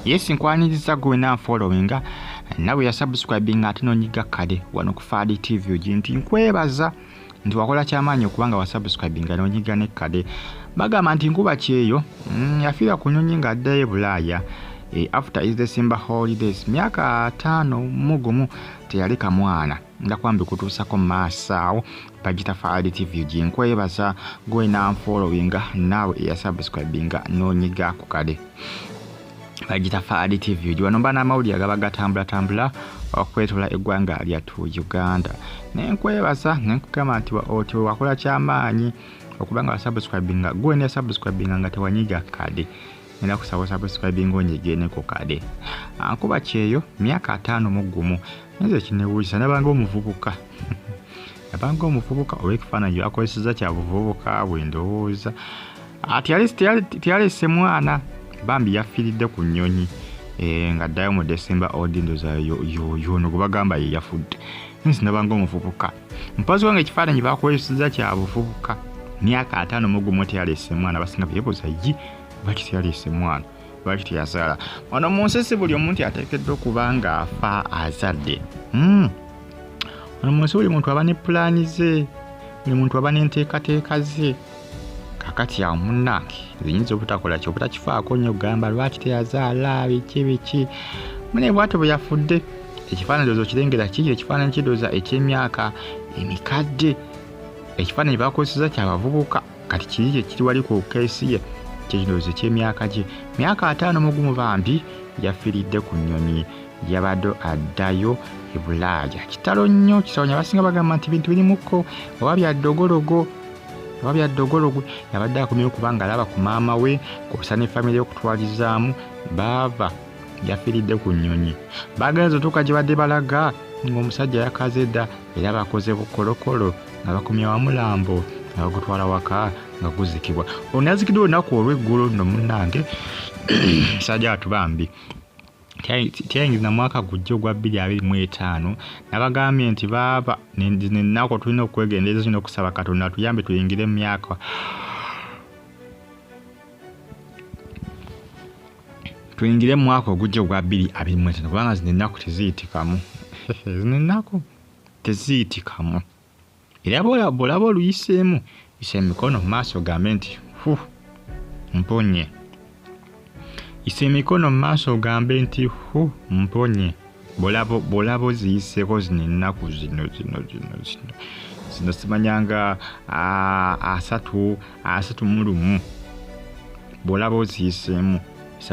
Yes, nkwaniriza gwe na followinga nawe ya subscribing ate nonyiga kale wano ku Fadi TV ugi nti nkwebaza nti wakola kyamaanyi okubanga wa subscribinga nonyiga ne kale. Bagamba nti nkuba kyeyo yafiira ku nnyonyi ng'addayo e Bulaaya after is December holidays myaka 51 teyaleka mwana. Ndakwambi kutuusako maaso awo bagita Fadi TV ugi nkwebaza gwe na followinga nawe ya subscribinga nonyiga ku kale. Bagita Fadi TV ugi wano mba n'amawulire agaba gatambulatambula okwetola eggwanga lyattu Uganda. Ne nkwebaza ne nkugamba nti oti wakola kyamaanyi okubanga wa subscribinga gwe ne subscribinga nga tewanyiga kade. Nenda kusaba subscribinga onyige ne ku kade. Nkuba kyeyo myaka 51 nze kinewuunyisa nabanga omuvubuka. Nabanga omuvubuka olw'ekifaananyi akozesezza kya buvubuka bwe ndowooza. Ati teyalese mwana bambi yafiiridde ku nnyonyi nga ddayo mu December odindoza yono gwe bagamba ye yafudde. Nze nabanga omuvubuka. Mpozi wange ekifaananyi bakozesezza kya buvubuka myaka 51 teyalese mwana. Abasinga beebuuza yi lwaki teyalese mwana, lwaki teyazaala. Wano mu nsi si buli omuntu ateekeddwa okuba ng'afa azadde. Wano mu nsi buli muntu aba ne pulaani ze, buli muntu aba n'enteekateeka ze. Kakati awo munnange nze nyinza obutakola ki obutakifaako nnyo okugamba lwaki teyazaala biki biki. Mune bw'atyo bwe yafudde. Ekifaananyi ndowooza okirengera kiri ekifaananyi kirowooza eky'emyaka emikadde. Ekifaananyi bakozesezza kya bavubuka kati kiri kye kiri wali ku keesi ye kye kirowoozo eky'emyaka gye. Myaka 51 bambi yafiiridde ku nnyonyi yabadde addayo e Bulaaya. Kitalo nnyo, kitalo nnyo. Abasinga bagamba nti bintu birimukko oba bya ddogologo oba bya ddogologo. Yabadde akomyewo kubanga alaba ku maama we kw'ossa ne famire okutwalizaamu baava yafiiridde ku nnyonyi. Bagenze otuuka gye badde balaga ng'omusajja yakaze dda era bakoze bukolokolo nga bakomya wamulambo nga bagutwala waka nga guzikibwa. Ono yazikiddwa olunaku olw'eggulo nno munnange musajja wattu bambi. Teyayingiza na mwaka gujja ogwa 2025. Nabagambye nti baaba nennaku tulina okwegendereza tulina okusaba Katonda atuyambe tuyingire mu myaka tuyingire mu mwaka ogujja ogwa 2025 kubanga zino ennaku teziyitikamu. Zino ennaku teziyitikamu. Era bw'olaba oluyiseemu yisa emikono mu maaso ogambe nti hu mponye. Yisa emikono mu maaso ogambe nti hu mponye. Bw'olaba oziyiseeko zino ennaku zino zino zino zino zino simanyanga 31 bw'olaba oziyiseemu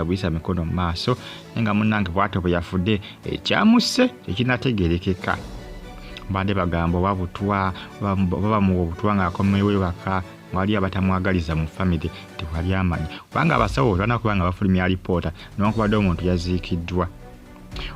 yisa mikono mu maaso. Naye nga munnange bw'atyo bwe yafudde ekyamusse tekinategeerekeka. Mbadde bagamba oba butwa oba bamuwa obutwa ng'akomyewo ewaka wali abatamwagaliza mu famire tewali amanyi kubanga abasawo balina kuba nga bafulumya alipoota newankubadde omuntu yaziikiddwa.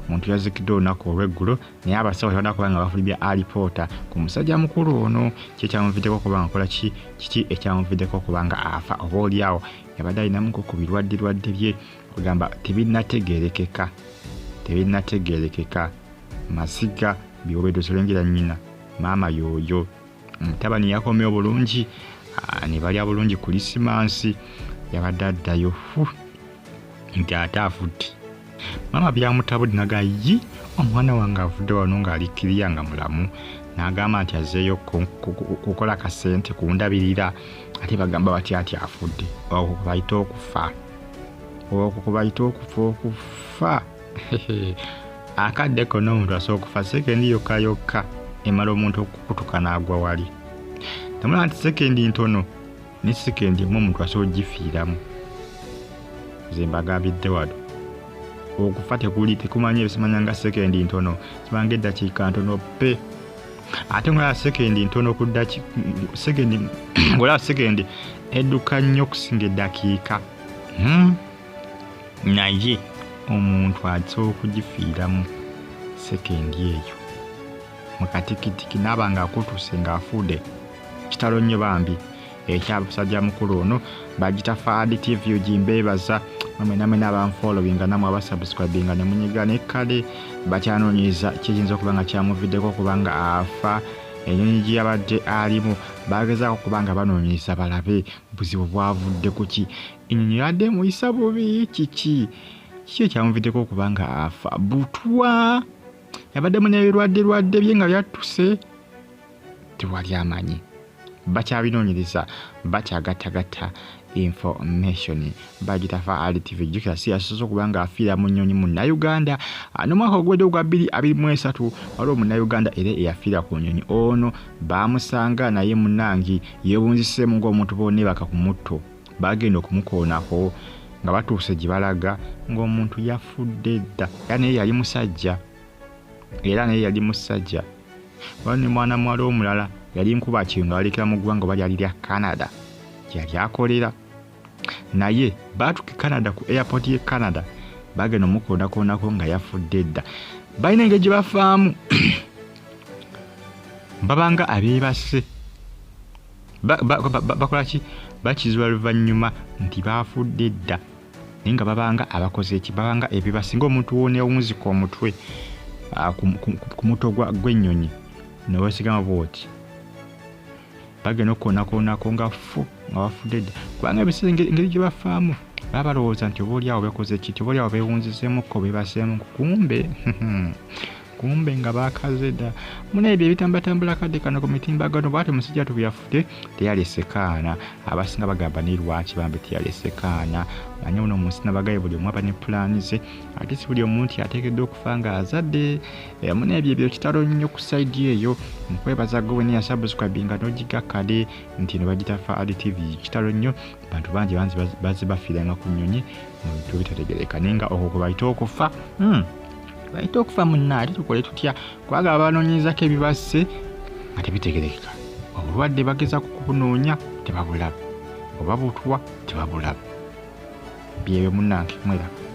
Omuntu yaziikiddwa olunaku olw'eggulo naye abasawo tebalina kuba nga bafulumya alipoota ku musajja mukulu ono ki ekyamuviddeko okuba nga akola ki kiki ekyamuviddeko okuba nga afa oba oliawo yabadde alinamuko ku birwadderwadde bye kugamba tebinnategeerekeka tebinnategeerekeka. Masiga byobedde osolengera nnyina maama yooyo. Mutabani yakomyewo bulungi ne balya bulungi ku Krisimansi yabadde addayo nti ate afudde. Maama byamutabudde n'agamba yi omwana wange avudde wano ng'ali kiriya nga mulamu n'agamba nti azzeeyo kukola kasente kundabirira ate bagamba batya nti afudde. Okwo kwe bayita okufa, okwo kwe bayita okufa okufa. Akadde konna omuntu asobola okufa sekendi yokka yokka emala omuntu okukutuka n'agwa wali. Temulaba nti sekendi ntono ne sekendi emu omuntu asobola ogifiiramu. Nze mbagambidde wano okufa tekuli tekumanyi ebisimanya nga sekendi ntono kibanga eddakiika ntono pe. Ate ng'olaba sekendi ntono ku sekendi ng'olaba sekendi edduka nnyo okusinga eddakiika. Naye omuntu asobola okugifiiramu sekendi eyo mu katikitiki n'aba ng'akutuse ng'afudde. Kitalo nnyo bambi ekyabusajja mukulu ono bagita Fadi TV ugi mbeebaza namwe namwe n'abanfollowinga namwe abasubscribinga ne munyiga ne kale bakyanoonyeza kiyinza okuba nga kyamuviddeko okuba nga afa. Ennyonyi gye yabadde alimu bagezaako okuba nga banoonyeza balabe buzibu bwavudde ku ki. Ennyonyi yabadde emuyisa bubi kiki. Kiki ekyamuviddeko okuba nga afa? Butwa yabaddemu n'ebirwadde lwadde bye nga byattuse, tewali amanyi, bakyabinoonyereza, bakyagattagatta information. Bagita Faali TV. Jjukira si yasoose okuba nga afiira mu nnyonyi Munnayuganda. N'omwaka oguwedde ogwa 2023 waliwo Munnayuganda era eyafiira ku nnyonyi. Ono baamusanga naye munnange yeewunziseemu ng'omuntu bw'oneebaka ku mutto. Bagenda okumukoonako nga batuuse gye balaga ng'omuntu yafudde dda, era naye yali musajja, era naye yali musajja. Waliwo ne mwana muwala omulala yali nkuba kyeyo nga balekera mu ggwanga oba lyali lya Canada gye yali akolera, naye baatuuka e Canada, ku airport y'e Canada, bagenda omukoondakoondako nga yafudde dda. Balina engeri gye bafaamu, babanga abeebase, bakola ki, bakizula luvannyuma nti baafudde dda, naye nga babanga abakoze eki, babanga ebibasi, ng'omuntu woonewunzika omutwe ku mutwe gw'ennyonyi newesigama bwoti, bagenda okukonakonako nga fu nga bafudde dda, kubanga ebiseera engeri gye bafaamu baba balowooza nti oba oliawo bekoze kiti, oba oliawo bewunziseemuko, bebaseemu, kumbe kumbe nga bakaze dda. Muna ebyo ebitambatambula kadde kano ku mitimbagano. Bwati omusajja watu bweyafudde teyalese kaana. Abasinga bagamba naye lwaki bambi teyalese kaana? Manye muno mu nsi nabagaye buli omu aba ne pulaani ze, ate si buli omu nti ateekeddwa okufa nga azadde. Muna ebyo ebyo kitalo nnyo ku sayidi eyo. Nkwebaza gwe wena yasubscribinga n'ogiga kade nti eno bagita Faali TV. Kitalo nnyo, bantu bangi banzi bazze bafiiranga ku nnyonyi mu bintu bitategereka, naye nga okwo kwe bayita okufa. Bayita okufa munna, ate tukole tutya? Kubanga babanoonyezako ebibasse nga tebitegerekeka. Obulwadde bagezaako kubunoonya tebabulaba, oba butwa tebabulaba. Byebyo munnange, mweraba.